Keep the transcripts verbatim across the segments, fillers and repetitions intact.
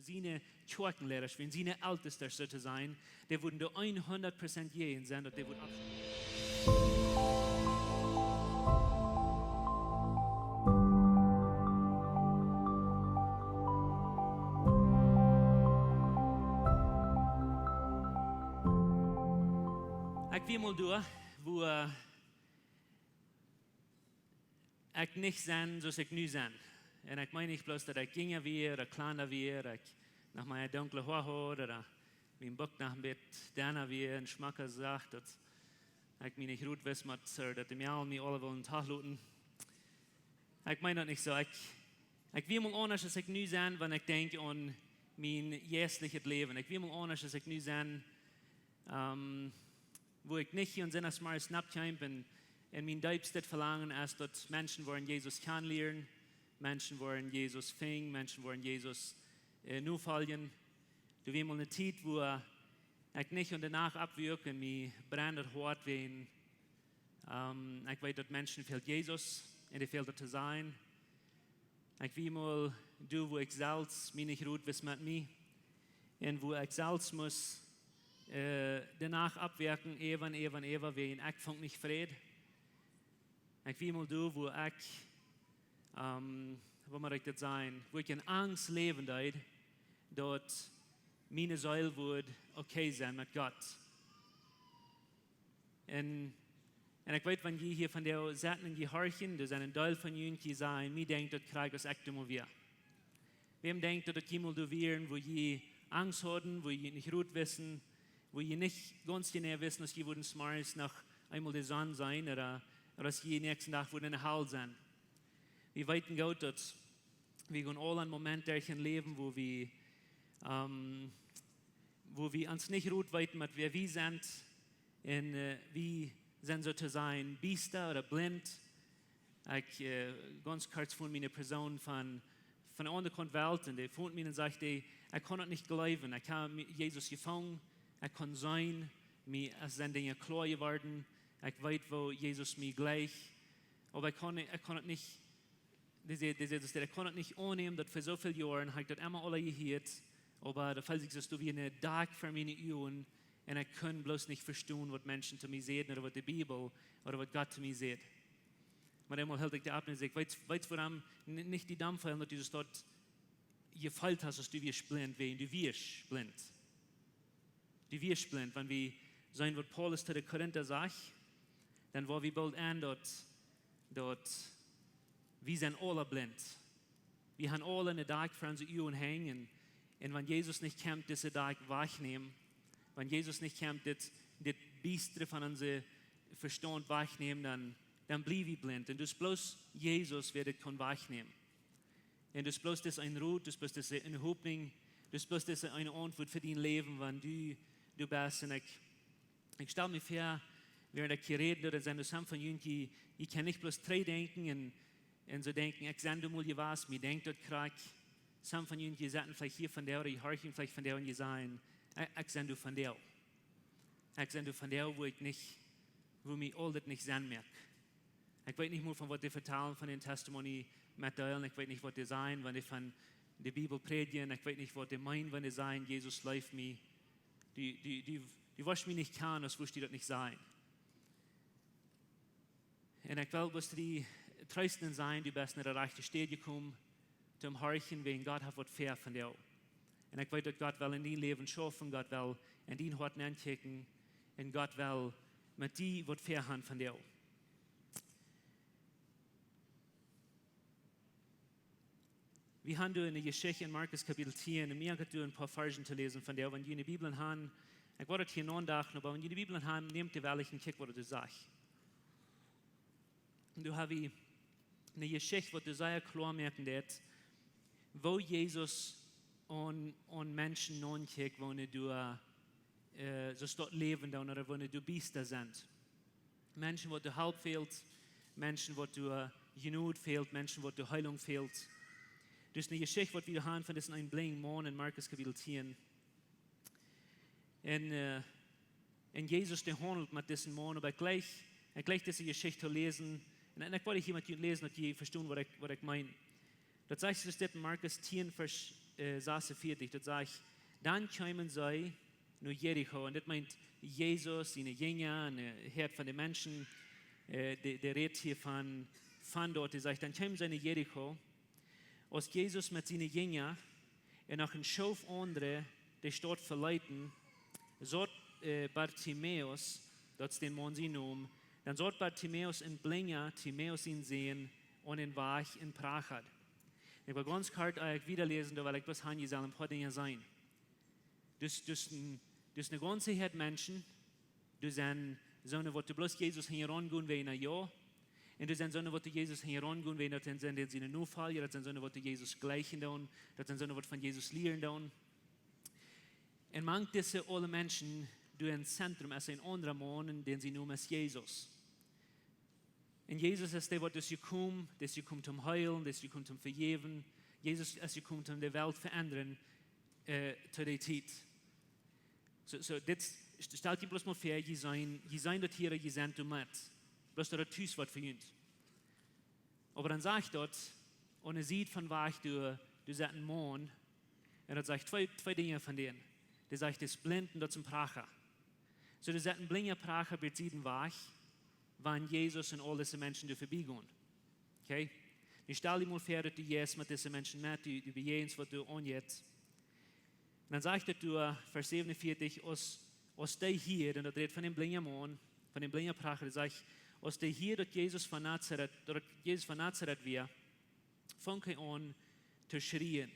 siene Kjoakjenleida, wan siene Eltestasch soo to sajen, dee wudden doa hundat Prozent jäajen sennen, daut dee wudden aufstonen. Ekj wia mol doa, wua, äh, ekj nich sie, soo aus ekj nu sie. Un ekj meen nich bloos, daut ekj jinja wia, ooda kjlanda wia, ooda ekj noch mea dunkle Hoa haud, ooda mien Buck noch een bät denna wia un schmocka sach, daut ekj mie nich rut wist met, ooda daut de Mejalen mie aula wullen toloten. Ekj meen daut nich soo. Ekj, ekj wia mol aundasch, aus ekj nu sie, wan ekj denkj aun mien jeistlichet Läwen. Ekj wia mol aundasch, aus ekj nu sie, ähm, wua ekj nich hia un sie aus Maris Napp kjeem un, un mien deepstet Velangen es, daut Menschen woaren Jesus kjanen lieren, Menschen woaren Jesus finjen, Menschen woaren Jesus, äh, nofoljen. Doa wia mol eene Tiet, wua ekj nich aun de Nacht oppwuak un mie brennd daut Hoat wäajen, ähm, ekj weet, daut Menschen fält Jesus un dee fält daut to sajen. Ekj wia mol doa, wua ekj selfst mie nich rut wist met mie. Un wua ekj selfst must, äh, de Nacht oppwoaken, äwa un äwa un äwa, wäajen ekj funk nich Fräd. Ekj wia mol doa, wua ekj, ähm, woo mott ekj daut sajen, wua ekj en Angst läwen deed, daut miene Seel wudd okay sennen met Gott. Un, un ekj weet, wan jie hia vondoag sitten un jie horchen, doa sent een Deel von junt, jie sajen: "Mie denkjt daut krakjt aus ekj doa mol wia." Wäm denkjt daut, daut jie mol doa wieren, wua jie Angst hauden, wua jie nich rut wisten, wua jie nich gaunz jeneiw wisten, aus jie wudden zemorjes noch eemol de Sonn seenen, ooda, ooda aus jie dän näakjsten Dach wudden enne Hal sennen? Wie weeten goot, daut wie gonen aula een Moment derch em Läwen, wua wie, ähm, wua wie ons nich rut weeten, met wäa wie sent. Un, äh, wie sent soo to sajen biesta ooda blint. Ekj, äh, gaunz kort, von eene Persoon von, von de aundre Kaunt Welt, un dee funk mie un säd: "Ekj, ekj kaun daut nich jleewen. Ekj hab mie-, Jesus jefungen. Ekj kaun seenen. Mie es, sent Dinja kloa jeworden. Ekj weet, woo Jesus mie jleicht. Oba ekj kaun, ekj kaun daut nich." Dee säd, dee säd, daut ekj kaun daut nich aunnämen, daut fa soo väl Joaren hab ekj daut emma aula jehieet, oba daut feeld sikj soo aus doa wia een Dakj ver miene Uagen, un ekj kunn bloos nich vestonen, waut Menschen to mie säden, ooda waut de Bibel, ooda waut Gott to mie säd. Oba eemol hilt ekj doa opp un säd: "Weetst, weetst wuarom, n-, nich die dan feelen, daut du daut jefeelt hast, aus du wieescht blint, wäajen du wieescht blint." Du wieescht blint. Wan wie seenen, waut Paulus to de Korinta sajcht, dan woa wie boolt aun, daut, daut wie sent aula blint. Wie haben aula een Dakj ver onse Uagen hangen. Un wan Jesus nich kjemt dit Dakj wajchnämen, wan Jesus nich kjemt dit, dit Biestre von onse Vestaunt wajchnämen, dan, dan bliew wie blint. Un daut es bloos Jesus, wäa dit kaun wajchnämen. Un daut es bloos dise eene Rot, daut es bloos dise eene Hopninj, daut es bloos dise eene Auntwuat fa dien Läwen, wan du, du best. Un ekj, ekj stal mie väa, wäarent ekj hia räd, daut sent doa some von junt, jie, jie kjennen nich bloos trigj denkjen un, un soo denkjen: "Ekj sie doa mol jewast, mie denkjt daut krakjt." Some von junt, jie sitten veleicht hia vondoag, ooda jie horchen veleicht vondoag un jie sajen: "Ekj, ekj sie doa vondoag. Ekj sie doa vondoag, wua ekj nich, wua mie aul dit nich Senn moakt." Ekj weet nich mol, von waut dee vetalen, von dän Testimony metdeelen. Ekj weet nich, waut dee sajen, wan dee von de Bibel prädjen. Ekj weet nich, waut dee meenen, wan dee sajen: "Jesus leeft mie." Du, du, du, du woascht mie nich kjanen, aus wurscht du daut nich sajen. Un ekj well bloos die treesten un sajen: Du best no de rajchte Städ jekomen, toom horchen, wäajen Gott haft waut väa vondoag. Un ekj weet, daut Gott well en dien Läwen schaufen, Gott well en dien Hoat nenkjikjen, un Gott well met die waut väa haben vondoag. Wie haben doa eene Jeschicht en Markus Kapitel tieen, un mie haft doa een poa Varzen to läsen vondoag, wan jie june Bibeln haben. Ekj wull daut hia noch een Dach noch, oba wan jie june Bibeln haben, nämt dee wellens un kjikjt, waut et doa sajcht. Un doa hab wie eene Jeschicht, waut doa sea kloa moaken deit, woo Jesus aun, aun Menschen naunkjikjt, waut doa, äh, soo daut Läwen doonen, ooda waut doa biesta sent. Menschen, waut doa Help fält, Menschen, waut doa Jnod fält, Menschen, waut doa Heilunk fält. Daut es eene Jeschicht, waut wie haben von disen eenen blinjen Maun en Markus Kapitel tieen. Un, äh, un Jesus, dee haundelt met disen Maun, oba ekj jlikj, ekj jlikj dise Jeschicht to läsen. Un, un ekj well hia met junt läsen, daut jie vestonen, waut ekj, waut ekj meen. Daut sajcht soo dit en Markus tieen, Varsch äh, sas un vieetich, daut sajcht: Dan kjeemen see no Jericho. Un dit meent Jesus, siene Jinja, un, äh, Häad von de Menschen, äh, dee, dee rät hia von, von doa, dee sajcht: Dan kjeemen see no Jericho. Aus Jesus met siene Jinja un noch een Schoof aundre de Staut veleeten, saut, äh, Bartimäus, daut es dän Maun sien Nomen, dan saut Bartimäus, een Blinja, Timäus sien Sän, aun dän Wajch un prachad. Ekj well gaunz kort, äh, ekj wieda läsen, doa well ekj bloos han, jie sellen een poa Dinja seenen. Dus, dus een, dus eene gaunze Häad Menschen, doa sent soone, waut doa bloos Jesus hinjaraun gonen wäajen, jo. Un doa sent soone, waut doa Jesus hinjaraun gonen wäajen, daut sent, sent siene Nofolja, daut sent soone, waut doa Jesus jleichen doonen, daut sent soone, waut von Jesus lieren doonen. Un mank dise aule Menschen, doa em Zentrum es een aundra Maun, un dän sien Nomen es Jesus. Un Jesus es dee, waut es jekomen, dee es jekomen toom heelen, dee es jekomen toom vejäwen. Jesus es jekomen toom de Welt veendren, äh, to dee Tiet. Soo, soo, dit st-, stalt junt bloos mol väa, jie seenen, jie seenen daut hia, jie sent doamet. Bloos daut daut tus woat fa junt. Oba dan sajcht daut, aun de Sied von Wajch doa, doa sett een Maun, un daut sajcht twee, twee Dinja von dän. Dee sajcht, dee es blint un daut es een Pracha. Soo, doa sett een blinja Pracha bie de Sied Wajch, wan Jesus un aul dise Menschen doa verbie gonen. Okay? Nu stal die mol väa, daut du jeist met dise Menschen met, du, du bejäajenst waut doa aunjeit. Un dan sajcht daut doa, Varsch säwen un vieetich, aus, aus dee hieed, un daut rät von dän blinja Maun, von dän blinja Pracha, dee sajcht, aus dee hieed, daut Jesus von Nazaret, daut Jesus von Nazaret wia, funk hee aun to schrieen: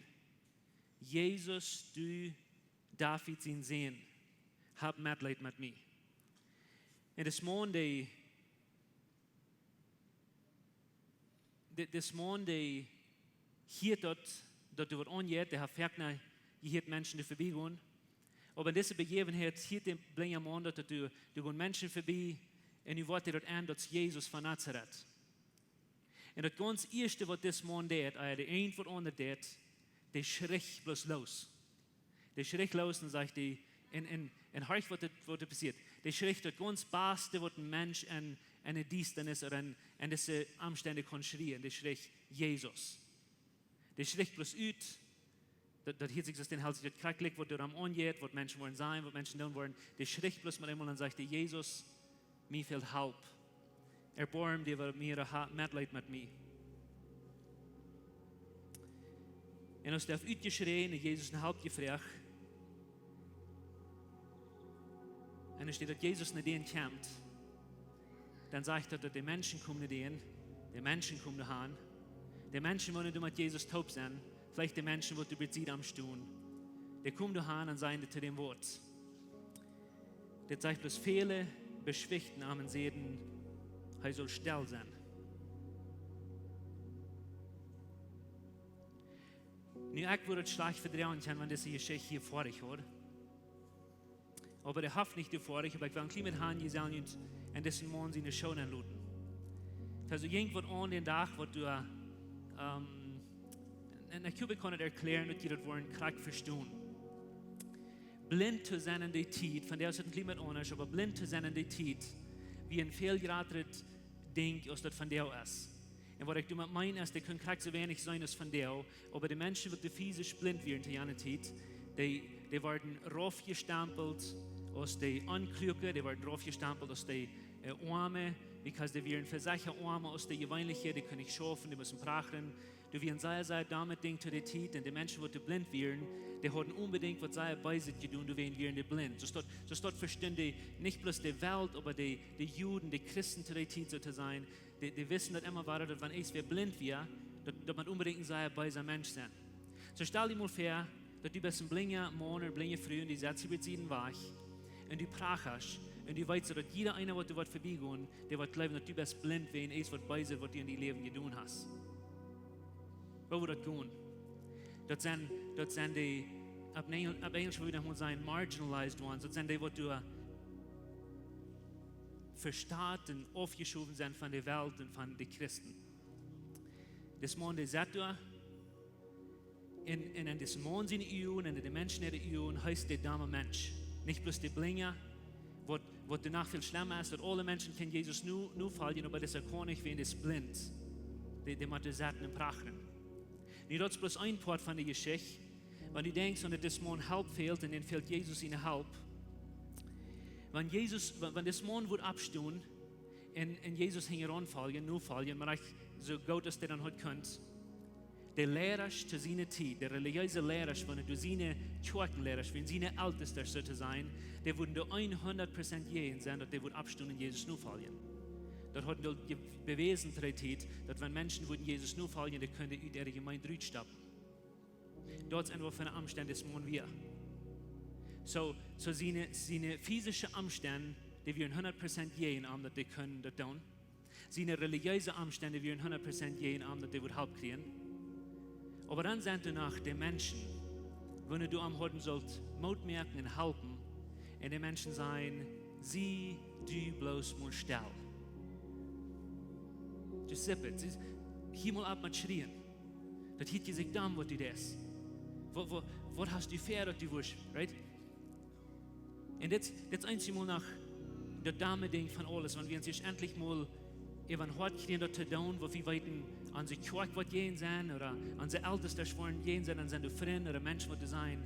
Jesus, du David sien Sän, hab Metleet met mie. Un dis Maun, dee, di-, dis Maun, dee hieet daut, daut doa waut aunjeit, dee haft foaken nich jehieet Menschen doa verbie gonen. Oba en dise Bejäwenheit hieet de blinja Maun daut, daut doa, doa gonen Menschen verbie, un nu woat hee daut en, daut es Jesus von Nazaret. Un daut gaunz ieeschte, waut dis Maun deit, ea dee irjent waut aundret deit, dee schricht bloos loos. Dee schricht loos un sajcht dee, un, un, un horch, waut doa, waut doa passieet. Dee schricht daut gaunz baste, waut een Mensch en, en de Diestanis ooda en, en dise Omstend kaun schrieen. Dee schricht: Jesus. Dee schricht bloos ut, daut, daut hieet sikj, daut dän helt sikj daut krakjt jlikj, waut doa aunjeit, waut Menschen woaren sajen, waut Menschen doonen woaren. Dee schricht bloos met eemol un sajcht dee: Jesus, mie fält Help. Erboarm die äwa mie, hab Metleet met mie. Un aus dee haft utjeschräen un Jesus om Help jefroacht, un doa steit, daut Jesus no dän kjemt, dan sajcht daut, daut de Menschen komen no dän, de Menschen komen doa han, de Menschen, waut doa met Jesus toop sent, veleicht de Menschen, waut doa bie de Sied am stonen, dee komen doa han un sajen to däm waut. Dit sajcht bloos: Väle beschwichtigen am un säden, hee saul stell sennen. Nu, ekj wudd daut schlajcht vedroagen kjennen, wan dise Jeschicht hia foadich wia. Oba dee haft nich doa foadich, oba ekj well een kjlien bät han, jie sellen junt en disen Maun siene Schoo nenloten. Daut es irjent waut aun dän Dach, waut doa, ähm, un ekj hop, ekj kaun daut erkjläaren, daut jie daut woaren krakjt vestonen. Blint to sennen en dee Tiet, vondoag es daut een kjlien bät aundasch, oba blint to sennen en dee Tiet, wia een väl jratret Dinkj aus daut vondoag es. Un waut ekj doamet meen es, dee kunnen krakjt soo weinich seenen aus vondoag, oba de Menschen, waut doa fisisch blint wieren to jane Tiet, dee, dee worden raufjestampelt aus dee Onkluake, dee worden raufjestampelt aus dee, äh, Oame, because dee wieren fa sikj Oame aus dee jeweenelje, dee kunnen nich schaufen, dee musten prachren. Doa wia een sea, sea domme Dinkj to dee Tiet, un de Menschen, waut doa blint wieren, dee hauden onbedinjt waut sea Beeset jedonen, doawäajen wieren dee blint. Soo daut, soo daut vestunt dee nich bloos de Welt, oba dee, de Juden, de Christen to dee Tiet, soo to sajen, dee, dee wisten daut emma wada, daut wan irjentwäa blint wia, daut, daut mott onbedinjt een sea beesa Mensch sennen. Soo stal die mol väa, daut du best een blinja Maun ooda blinje Fru, un du setst die bie de Sied wajch, un du prachst, un du weetst, daut jieda eena, waut doa woat verbie gonen, dee woat jleewen, daut du best blint wäajen irjent waut Beeset, waut du en dien Läwen jedonen hast. Woo woat daut gonen? Daut sent, daut sent dee, opp Enj-, opp Enjlisch wudd wie noch mol sajen, marginalized ones. Daut sent dee, waut doa vesteit un aufjeschowen sent von de Welt un von de Christen. Dis Maun, dee sett doa, un, un en dis Maun siene Uagen un en de Menschen äare Uagen, hee es de domme Mensch. Nich bloos de Blinja, waut, waut doano väl schlemma es, daut aule Menschen kjennen Jesus nu, nofoljen, oba dee es uk nich, wäajen dee es blint. Dee, dee mott doa setten un prachren. Nu, daut es bloos een Poat von de Jeschicht. Wan du denkjst, daut dis Maun Help fält un dän fält Jesus siene Help. Wan Jesus, wan, wan dis Maun wudd oppstonen un, un Jesus hinjaraun foljen, nofoljen, mau uk soo goot aus dee dan haud kunt. De Leidasch to siene Tiet, de relijeese Leidasch, wan du siene Kjoakjenleidasch, wan siene Eltestasch soo to sajen, dee wudden doa hundat Prozent jäajen sennen, daut dee wudd oppstonen un Jesus nofoljen. Daut haud doa je-, bewäsen to de Tiet, daut wan Menschen wudden Jesus nofoljen, dee kunnen ut äare Jemeent rutstappen. Daut es eefach fa de Omstend dis Maun wia. Soo, soo siene, siene physische Omstend, dee wieren hundat Prozent jäajen am, daut dee kunnen daut doonen. Siene relijeese Omstend wieren hundat Prozent jäajen am, daut dee wudd Help kjrieen. Oba dan sent doa noch de Menschen, wan du am hauden sullt Moot moaken un halpen, un de Menschen sajen: "Sie du bloos mol stell. Du Sippet, sie, hia mol opp met schrieen. Daut hieet sikj domm, waut du deist. Waut, waut, waut hast du ver, daut du wurscht, right?" Un dit, dit es eensjemol noch daut domme Dinkj von aules, wan wie ons ieescht entlich mol äwa daut Hoat kjrieen, daut to doonen, waut wie weeten, onse Kjoakj woat jäajen sennen, ooda onse Eltestasch woaren jäajen sennen, dan sent doa Frind ooda Menschen, waut doa sajen: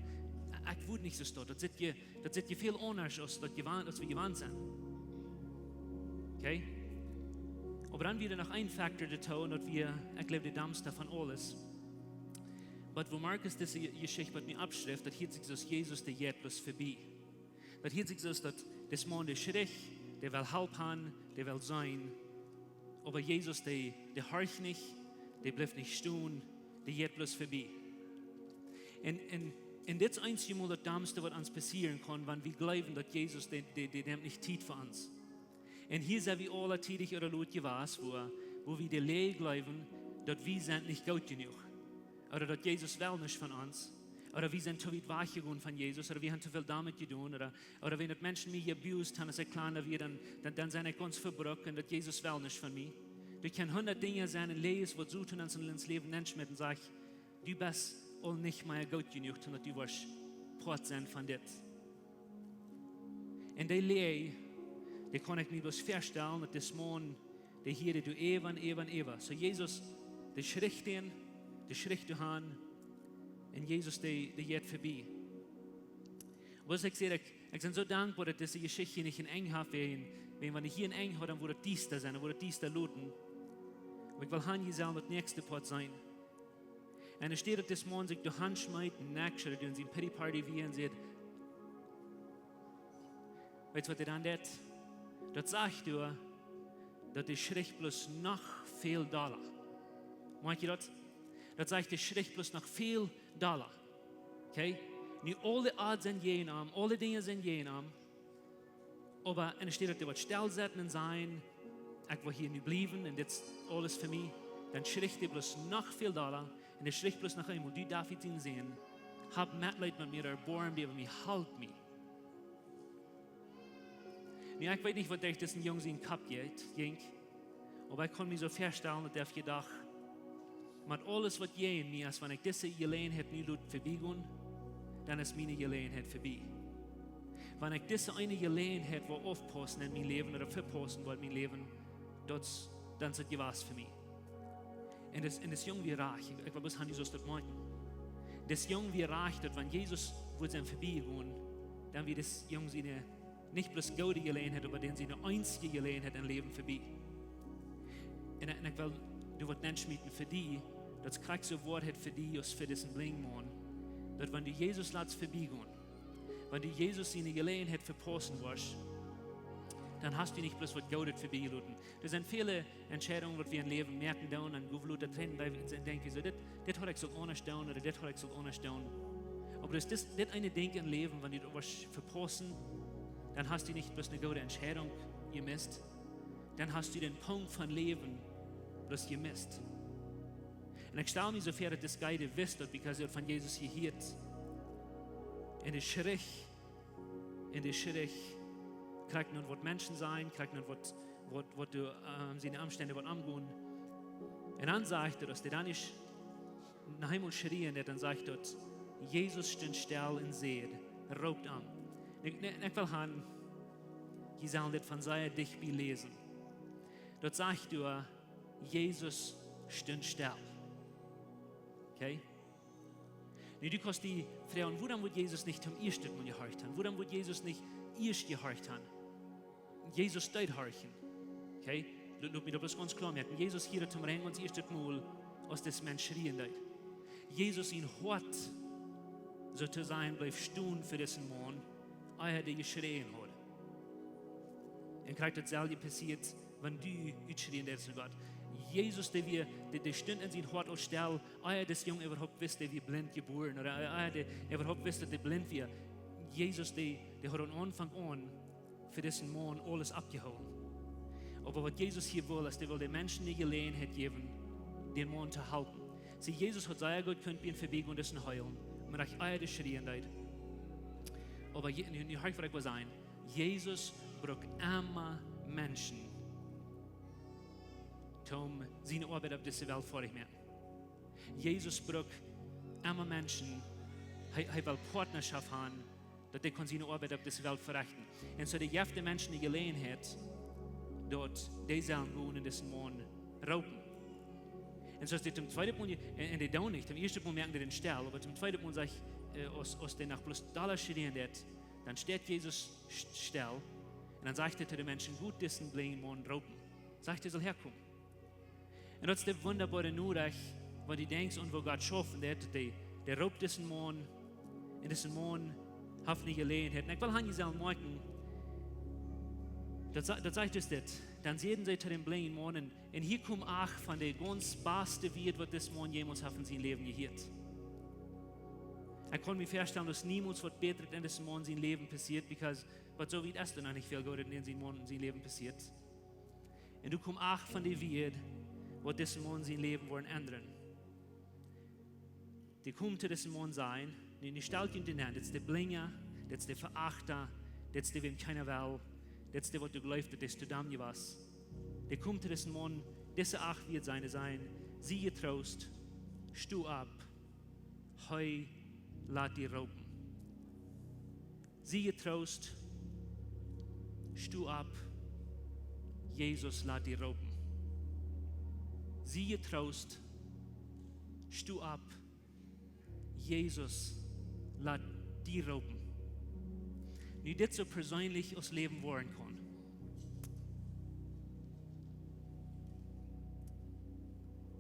"Ekj wudd nich soo stonen. Daut sitt je, daut sitt je väl aundasch aus daut jewant, aus wie jewant sent." Okay? Oba dan wia doa noch een Faktor doatoo, un daut wia, ekj jleew, de domsta von aules. Oba woo Markus dise Jeschicht, waut nu oppschrift, daut hieet sikj soo aus Jesus, dee jeit bloos verbie. Daut hieet sikj soo aus daut dis Maun, dee schricht, dee well Help han, dee well seenen. Oba Jesus, dee, dee horcht nich, dee blift nich stonen, dee jeit bloos verbie. Un, un, un dit es eensjemol daut domste, waut ons passieren kaun, wan wie jleewen, daut Jesus, dee, dee, dee nemt nich Tiet fa ons. Un hia sent wie aule tiedich ooda lot jewast, wua, wua wie de Läaje jleewen, daut wie sent nich goot jenuach. Ooda daut Jesus well nuscht von ons. Ooda wie sent too wiet wajch jegonen von Jesus. Ooda wie han too väl doamet jedonen. Ooda, ooda wan daut Menschen mie jeabused han, aus ekj kjlien wia, dan, dan, dan sie ekj gaunz vebrukt un daut Jesus well nuscht von mie. Doa kjennen hundat Dinja sennen un Läajes, waut Soton en ons Läwen nenschmitt un sajcht: "Du best aul nich mea goot jenuach, daut du woascht Poat sennen von dit." Un dee Läaje, dee kaun ekj mie bloos väastalen, daut dis Maun, dee hieed doa äwa un äwa un äwa. Soo Jesus, dee schricht dän, dee schricht doa han, un Jesus, dee, dee jeit verbie. Oba soo ekj saj, ekj, ekj sie soo dankboa, daut dise Jeschicht hia nich een Enj haft, wäajen, wäajen wan dee hia een Enj haud, dan wudd daut diesta sennen, dan wudd daut diesta loten. Oba ekj well han, jie sellen daut näakjste Poat seenen. Un doa steit, daut dis Maun sikj doa han schmeet un nakjt, doa en siene pity party wia un säd: "Weetst, waut hee dan deed?" Daut sajcht doa, daut dee schricht bloos noch väl dolla. Moakj jie daut? Daut sajcht, dee schricht bloos noch väl dolla. Okay? Nu, aule Oaden sent jäajen am, aule Dinja sent jäajen am. Oba enne Städ, daut dee waut stell setten un sajen: "Ekj well hia nu bliewen un dit es aules fa mie", dan schricht dee bloos noch väl dolla. Un dee schricht bloos noch eemol: "Du David sien Sän, hab Metleet met mie, erboarm die äwa mie, halp mie." Nu, ekj weet nich, waut derch disen Jung sienen Kopp jinkj, oba ekj kaun mie soo väastalen, daut hee jedocht haft: "Met aules, waut jäajen mie es, wan ekj dise Jeläajenheit nu lot verbie gonen, dan es miene Jeläajenheit verbie. Wan ekj dise eene Jeläajenheit well aufpaussen en mien Läwen, ooda vepaussen well en mien Läwen, daut, dan es daut jewast fa mie." Un dis, un dis Jung wia rajcht, ekj, ekj wull bloos han, du saust daut moakjen. Dis Jung wia rajcht, daut wan Jesus wudd sennen verbie gonen, dan wia dis Jung siene, nich bloos goode Jeläajenheit, oba dan siene eensje Jeläajenheit em Läwen verbie. Un, un ekj well, du, waut nenschmieten fa die, daut es krakjt soo Woarheit fa die aus fa disen blinjen Maun, daut wan du Jesus latst verbie gonen, wan du Jesus siene Jeläajenheit vepaussen woascht, dan hast du nich bloos waut Goodet verbie jeloten. Doa sent väle Entscheidungen, waut wie em Läwen moaken doonen, un woo väl Tiet daut drin bleift, un denkj wie soo: "Dit, dit haud ekj sult aundasch doonen, ooda dit haud ekj sult aundasch doonen." Oba daut es dit, dit eene Dinkj em Läwen, wan du daut woascht vepaussen, dan hast du nich bloos eene goode Entscheidunk jemisst, dan hast du dän Punkt von Läwen bloos jemisst. Un ekj stal mie soo väa, daut dis guy, dee wist daut, because hee haud von Jesus jehieet. Un dee schricht, un dee schricht, krakjt no waut Menschen sajen, krakjt no waut, waut, waut doa, ähm, siene Omstend waut aungonen. Un dan sajcht hee, aus dee dan es, noch eemol schrieen deed, dan sajcht daut: "Jesus stunt stell un säd", roopt am. Ekj, ekj, ekj well han, jie sellen dit von sea dicht bie läsen. Daut sajcht doa: "Jesus stunt stell." Okay? Nu, du kaust die froagen, wuarom wudd Jesus nich toom ieeschten Mol jehorcht han? Wuarom wudd Jesus nich ieescht jehorcht han? Jesus deed horchen. Okay? Lot, lot mie daut bloos gaunz kloa moaken. Jesus hieed daut toom rein gaunz ieeschtet Mol, aus dis Mensch schrieen deed. Jesus sien Hoat, soo to sajen, bleef stonen fa disen Maun, ea hee jeschräajen haud. Un krakjt daut selwje passieet, wan du utschrieen deist no Gott. Jesus, dee wia, dee, dee stunt en sien Hoat aul stell, ea dis Jung äwahaupt wist, dee wia blint jebuaren, ooda ea dee äwahaupt wist, daut dee blint wia. Jesus, dee, dee haud von Aunfank aun fa disen Maun aules aufjehoolen. Oba waut Jesus hia wull, es, dee wull de Menschen de Jeläajenheit jäwen, dän Maun to halpen. See, Jesus haud sea goot kunt bie am verbiegonen, disen heelen, oba ea hee jeschräajen deed. Oba je, nu, nu hia wudd ekj wellen sajen, Jesus brukt emma Menschen, toom siene Oabeit opp dise Welt foadich moaken. Jesus brukt emma Menschen, hee, hee well Partnerschaft han, daut dee kaun siene Oabeit opp dise Welt verechten. Un soo dee jeft de Menschen de Jeläajenheit, daut dee sellen gonen un disen Maun roopen. Un soo aus dit toom tweeden Mol, un, un dee doonen nich, toom ieeschten Mol moaken dee dän stell, oba toom tweeden Mol sajcht, äh, aus, aus dee noch bloos dolla schrieen deed, dan steit Jesus st-, stell, un dan sajcht hee to de Menschen: "Got disen blinjen Maun roopen." Sajcht hee: "Saul häakomen." Un daut es de wundaboare Norecht, wan du denkjst aun woo Gott schaufen deed, daut dee, dee roopt disen Maun, un disen Maun haft ne Jeläajenheit. Un ekj well han, jie sellen moakjen, daut sa-, daut sajcht dus dit: "Dan säden see to dän blinjen Maun", un, un hia kjemt eent von de gaunz baste Wieed, waut dis Maun jemols haft en sien Läwen jehieet. Ekj kaun mie väastalen, daut niemols waut bätret en disen Maun sien Läwen passieet, because waut soo wiet es doa noch nich väl Goodet en sien Maun sien Läwen passieet. Un doa kjemt eent von de Wieed, waut disen Maun sien Läwen woaren endren. Dee kjemt to disen Maun sajen, nu, nu stalt junt dän aun, dit es de Blinja, dit es de Veachta, dit es de, wäm kjeena well, dit es de, waut doa jleeft, daut es to domm jewast. Dee kjemt to disen Maun, dise acht Wieed sent, dee sajen: "Sie jetroost, sto opp, hee lat die roopen." Sie jetroost, sto opp, Jesus lat die roopen. Sie jetroost, sto opp, Jesus lat die roopen. Nu dit soo perseenlich aus Läwen woaren kaun.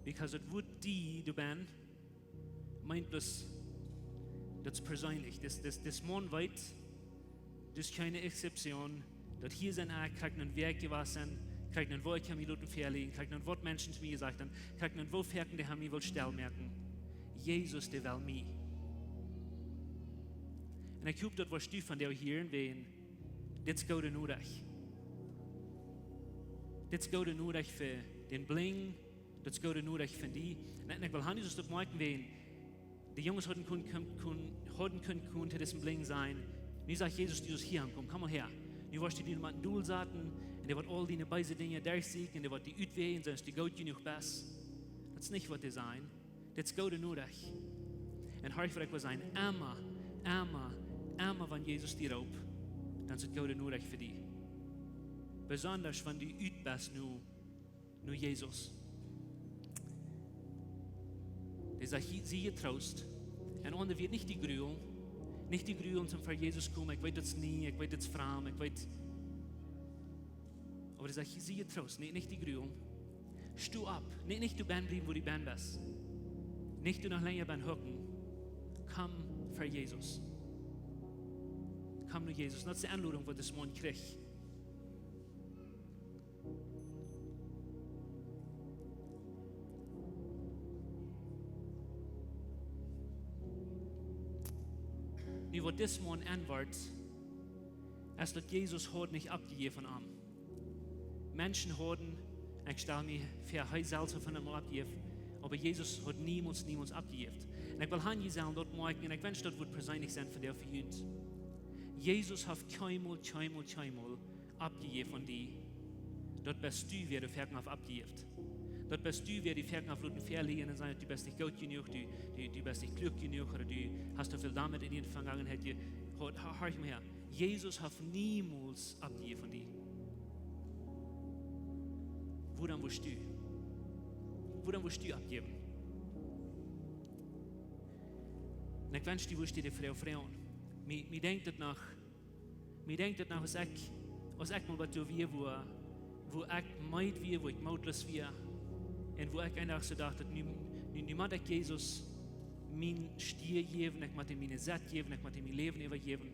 Because daut Wuat die, du best, meent bloos, daut es perseenlich. Dis, dis, dis Maun weet, daut es kjeene Exception, daut hia sent, ah, krakjt no wäa ekj jewast sie, krakjt no woo ekj mie loten veleiden, krakjt no waut Menschen to mie jesajcht han, krakjt no woo foaken dee han mie wullt stell moaken. Jesus, dee well mie. Un ekj hop, daut woascht du vondoag hieren, wäajen dit es goode Norecht. Dit es goode Norecht fa dän Blinjen, daut es goode Norecht fa die. Un, un ekj well han, Jesus, daut moakjen, wäajen de Junges hauden kunt, kunt, kunt, hauden kunt, kunt to disen Blinjen sajen. Nu sajcht Jesus, du saust hia aunkomen, komm mol häa. Nu woascht du die met een Doel saten, un dee woat aul diene beese Dinja derchsieekjen, un dee woat die utwäajen, soo aus du goot jenuach best. Daut es nich, waut dee sajen. Dit es goode Norecht. Un horch, waut ekj well sajen, emma, emma, emma, wan Jesus die roopt, dan es daut goode Norecht fa die. Besonda wan du ut best nu, nu Jesus. Dee sajcht: "Sie, sie jetroost." Un aundre wieet nich die grulen, nich die grulen, toom ver Jesus komen. Ekj weet, daut es nie, ekj weet, daut es fromm, ekj weet. Oba dee sajcht: "Sie jetroost, nä, nich die grulen. Sto opp." Nä, nich doa bennen bliewen, wua du bennen best. Nich doa noch lenja bennen hucken. Komm ver Jesus. Komm no Jesus. Daut es de Enlodunk, waut dis Maun kjricht. Nu, waut dis Maun aunwoat, es, daut Jesus haud nich oppjejäft aun am. Menschen hauden, ekj stal mie väa, hee selfst haud aun am oppjejäft, oba Jesus haud niemols, niemols oppjejäft. Un ekj well han, jie sellen daut moakjen, un ekj wensch, daut wudd perseenlich sennen fa die, fa junt. Jesus haft kjeenmol, kjeenmol, kjeenmol oppjejäft aun die. Daut best du, wäa doa foaken haft oppjejäft. Daut best du, wäa die foaken haft loten veleiden un sajen, daut du best nich goot jenuach, du, du, du best nich kluak jenuach, ooda du hast too väl doamet en diene Vegangenheit je-, ho-, ho-, horch mol häa. Jesus haft niemols oppjejäft aun die. Wuarom wurscht du? Wuarom wurscht du oppjäwen? Un ekj wensch, du wurscht die de Froag froagen. Mie, mie denkjt daut noch, mie denkjt daut noch, aus ekj, aus ekj mol waut doa wia, wua, wua ekj meed wia, wua ekj mootloos wia. Un wua ekj eenen Dach soo docht, daut nu, nu, nu mott ekj Jesus mien Stia jäwen, ekj mott am miene Sett jäwen, ekj mott am mien Läwen äwajäwen.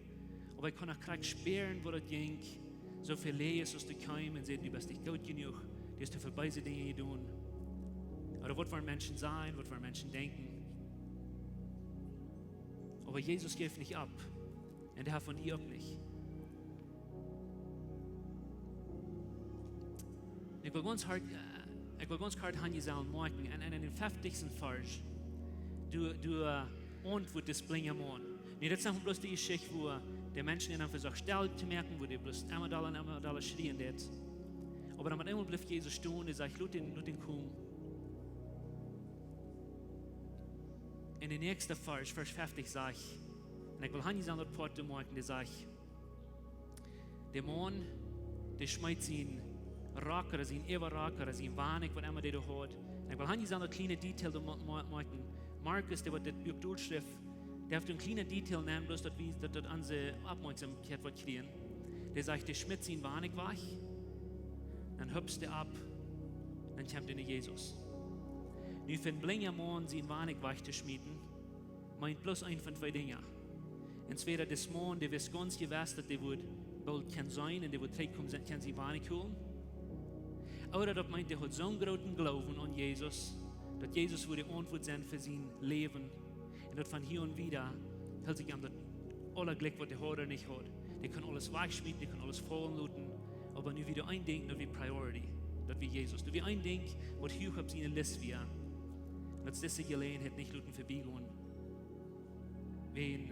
Oba ekj kunn noch krakjt spieren, woo daut jinkj. Soo väl Läajes aus doa kjeemen un säden: "Du best nich goot jenuach, du hast too väl beese Dinja jedonen." Ooda: "Waut woaren Menschen sajen, waut woaren Menschen denkjen?" Oba Jesus jeef nich opp. Un hee von die uk nich. Ekj well gaunz hard, äh, ekj well gaunz hard han jie sellen moakjen, un, un en dän feftichsten Varsch, doa, doa, äh, auntwuat dis blinja Maun. Nu, daut es noch bloos dee Jeschicht, wua de Menschen am vesocht stell to moaken, wua dee bloos emma dolla un emma dolla schrieen deed. Oba dan met eemol blift Jesus stonen, dee sajcht: "Lot dän, lot dän komen." En dän näakjsten Varsch, Varsch feftichs, sajcht, un ekj well han jie sellen daut Poat moakjen, dee sajcht: De Maun, dee schmeet sien Rock ooda sien Äwarock ooda sien Wanik, waut emma dee doa haud. Un ekj well han jie sellen daut kjliene Detail doa mo-, mo-, moakjen. Markus, dee waut dit Buak dolschrift, dee haft een kjliene Detail nenn, bloos daut wie, daut, daut onse Oppmoakjsomkjeit woat kjrieen. Dee sajcht, dee schmitt sien Wanik wajch, dan hupst dee opp, dan kjemt dee no Jesus. Nu, fa een blinja Maun sien Wanik wajch to schmieten, meent bloos eent von twee Dinja. Entwäda dis Maun, dee wist gaunz jewess, daut dee wudd boolt kjennen sennen un dee wudd trigjkomen, kjennen sien Wanik holen. Ooda daut meent, dee haud soon grooten Gloowen aun Jesus, daut Jesus wudd de Auntwuat sennen fa sien Läwen. Un daut von hia aun wieda hilt sikj am daut aula jlikj, waut dee haud ooda nich haud. Dee kunn aules wajchschmieten, dee kunn aules faulen loten. Oba nu wia een Dinkj, daut wia priority. Daut wia Jesus. Daut wia een Dinkj, waut huach opp siene List wia. Un daut es dise Jeläajenheit nich loten verbiegonen. Wan,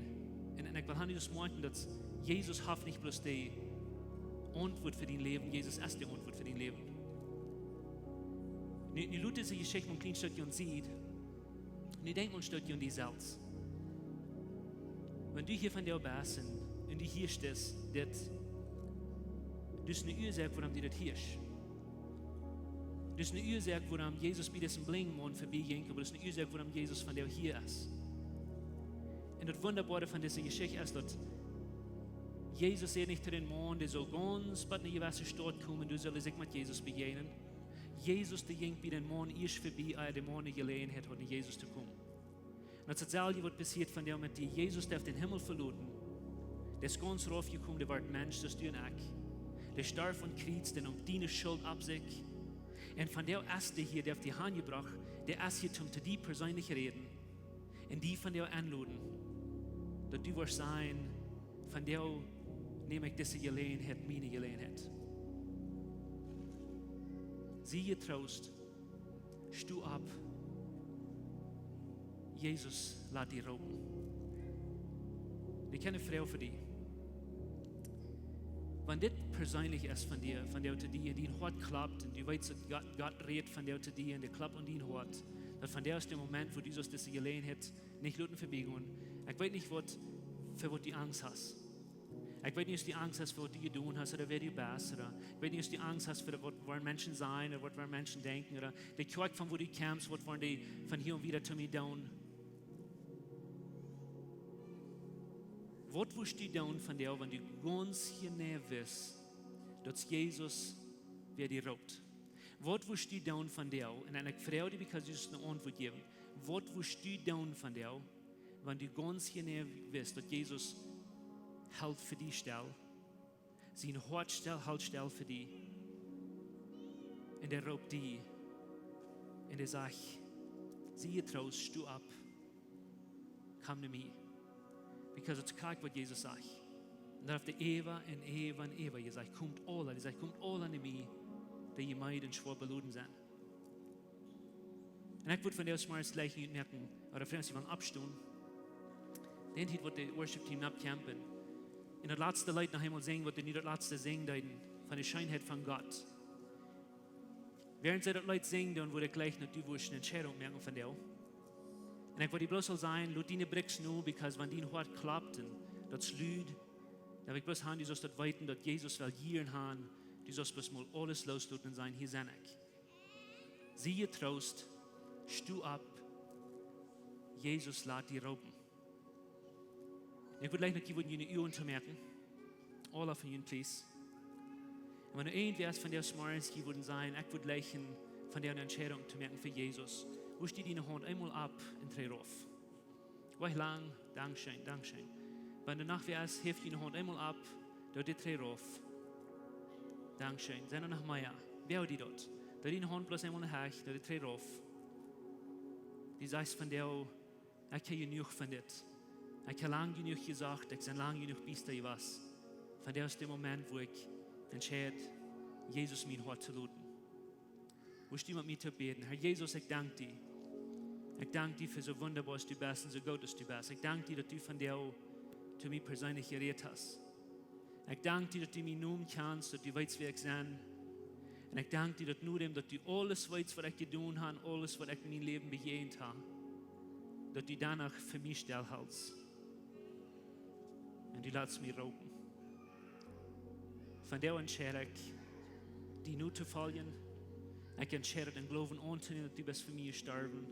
un, un ekj well han, daut moakjen, daut Jesus haft nich bloos de Auntwuat fa dien Läwen, Jesus es de Auntwuat fa dien Läwen. Nu, nu lot dise Jeschicht mol een kjlien Stekj aun sied. Nu denkj mol een Stekj aun die selfst. Wan du hia vondoag best un, un du hia steist, dit, daut es ne Uasoak, wuarom du dit hieescht. Daut es ne Uasoak, wuarom Jesus bie disen blinjen Maun verbie jinkj, oba daut es ne Uasoak, wuarom Jesus vondoag hia es. Un daut Wundaboare von dise Jeschicht es, daut Jesus säd nich to dän Maun, dee sull gaunz bat ne jewesse Staut komen, doa sull hee sikj met Jesus bejäajnen. Jesus, dee jinkj bie dän Maun ieescht verbie, ea de Maun ne Jeläajenheit haud, no Jesus to komen. Un daut es daut selwje, waut passieet vondoag met die. Jesus, dee haft dän Himmel veloten. Dee es gaunz rauf jekomen, dee wort Mensch, soo aus du un ekj. Dee storf aum Kjriez, dee neem diene Schult opp sikj. Un vondoag es dee hia, dee haft die hanjebrocht, dee es hia, om to die perseenlich räden. Un die vondoag enloden, daut du wurscht sajen: "Vondoag neem ekj dise Jeläajenheit, miene Jeläajenheit." Sie jetroost, sto opp. Jesus lat die roopen. Ekj hab ne Froag fa die. Wan dit perseenlich es von die, von die to die, un dien Hoat klopt, un du weetst, daut Gott, Gott rät von die to die, un dee klopt aun dien Hoat, daut vondoag es de Moment, wua du sust dise Jeläajenheit nich loten verbiegonen. Ekj weet nich, waut, fa waut du Angst hast. Ekj weet nich, aus du Angst hast, fa waut du jedonen hast, ooda wäa du best, ooda ekj weet nich, aus du Angst hast, fa waut woaren Menschen sajen, ooda waut woaren Menschen denkjen, ooda de Kjoakj, von wua du kjemst, waut woaren dee von hia un wieda to mie doonen. Waut wurscht du doonen vondoag, wan du gaunz jeneiw wist, daut Jesus wäa die roopt? Waut wurscht du doonen vondoag? Un dan ekj froag die, because du sust ne Auntwuat jäwen. Waut wurscht du doonen vondoag, wan du gaunz jeneiw wist, daut Jesus helt fa die stell, sien Hoat stell, helt stell fa die, un hee roopt die, un hee sajcht: "Sie jetroost, sto opp, komm no mie." Because daut es krakjt, waut Jesus sajcht. Un daut haft hee äwa un äwa un äwa jesajcht: "Komt aula", hee sajcht, "komt aula no mie, dee jie meed un schwoa beloden sent." Un ekj wudd vondoag zemorjes jlikj utmoaken, ooda Frind, jie wellen oppstonen. Dee Tiet woat de Worship Team nopp kjeemen un daut latste Leet noch eemol sinjen, waut dee nu daut latste sinjen deeden, von de Scheenheit von Gott. Wäarent see daut Leet sinjen doonen, wudd ekj jlikj, daut du wurscht ne Entscheidunk moaken vondoag. Un ekj wudd die bloos saul sajen, lot diene Brigj no, because wan dien Hoat klopt un daut es lud, dan well ekj bloos han, du sust daut weeten, daut Jesus well hia han, du sust bloos mol aules loosloten un sajen: "Hia sie ekj." Sie jetroost, sto opp, Jesus lat die roopen. Ekj wudd jleichen, daut jie wudden june Uagen toomoaken. Aula von junt, please. Un wan irjentwäa es von dee Morjes jie wudden sajen, ekj wudd jleichen von dee Entscheidunk to moaken fa Jesus, wurscht du diene Haunt eemol opp un trigj rauf. Wajch lang, dankscheen, dankscheen. Wan doa noch wäa es, heft diene Haunt eemol opp, doo dit trigj rauf. Dankscheen. Sent doa noch mea? Wäa dee daut? Doo diene Haunt bloos eemol no hecht, doo dit trigj rauf. Du sajchst von dee, ekj hab jenuach von dit. Ekj hab lang jenuach jesocht, ekj sie lang jenuach biesta jewast. Von dee es de Moment, wua ekj entscheid, Jesus mien Hoat to loten. Wurscht du met mie toop bäden? Herr Jesus, ekj dank die. Ekj dank die fa soo wundaboa aus du best un soo goot aus du best. Ekj dank die, daut du von dee to mie perseenlich jerät hast. Ekj dank die, daut du mienen Nomen kjanst, daut du weetst, wäa ekj sie. Un ekj dank die, daut nu däm, daut du aules weetst, waut ekj jedonen hab, aules, waut ekj en mien Läwen bejäajent hab, daut du doano fa mie stellhältst. Un du latst mie roopen. Von dee entscheid ekj, die nu to foljen. Ekj entscheid, em Gloowen auntonämen, daut du best fa mie jestorwen.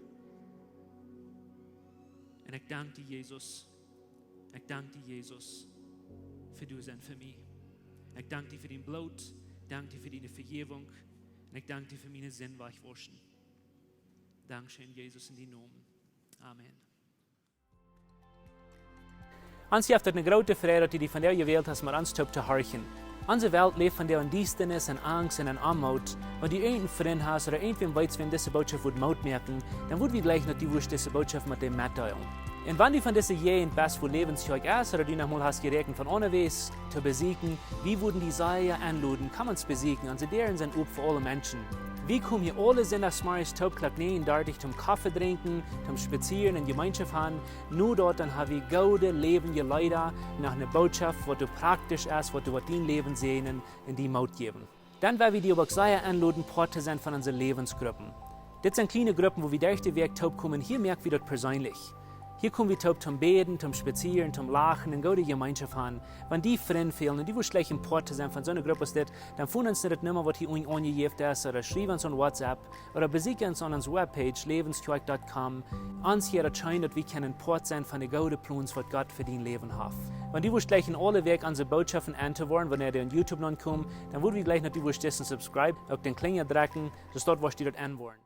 Un ekj dank die, Jesus. Ekj dank die, Jesus, fa du sennen fa mie. Ekj dank die fa dien Bloot, dank die fa diene Vejäwunk. Un ekj dank die fa miene Sind wajchwauschen. Dankscheen, Jesus, en dienen Nomen. Amen. Ons jeft et eene groote Freid, daut du die vondoag jewält hast, met ons toop to horchen. Onse Welt läft vondoag en Diestanis, en Angst un en Oamoot. Wan du irjent een Frint hast ooda irjentwäm weetst, wäm dise Bootschoft wudd Moot moaken, dan wudd wie jleichen, daut du wurscht dise Bootschoft met dee metdeelen. Un wan du von dise Jäajent best, wua Läwens Kjoakj es, ooda du noch mol hast jeräakjent von onjewess to besieekjen, wie wudden die sea enloden, komm ons besieekjen, onse Däaren sent op fa aule Menschen. Wie komen hia aule Sindachsmorjes toop Klock näajen dartich toom Koffe drinkjen, toom spazieren un Jemeenschoft haben. Nu daut, dan ha wie goode läwendje Leeda, noch eene Bootschoft, waut doa praktisch es, waut doa woat dien Läwen säajnen un die Moot jäwen. Dan well wie die uk sea enloden, Poat to sennen von onse Läwensgruppen. Dit sent kjliene Gruppen, wua wie derch de Wäakj toop komen. Hia moak wie daut perseenlich. Hia kom wie toop toom bäden, toom spazieren, toom lachen un goode Jemeenschoft haben. Wan die Frind fälen un du wurscht jleichen Poat to sennen von soone Grupp aus dit, dan foon ons no de Numma, waut hia unjen aunjejäft es, ooda schriew ons aun WhatsApp, ooda besieekj ons aun onse Webpage, läwenskjoakj dot com. Ons wudd daut scheen, daut wie kjennen Poat sennen von de goode Plons, waut Gott fa dien Läwen haft. Wan du wurscht jleichen aule Wäakj onse Bootschoften enn to woaren, wanea dee aun YouTube nopp komen, dan wudd wie jleichen, daut du wurscht disen subscribe, uk dän Klinja drekjen, soo daut du wurscht daut enn woaren.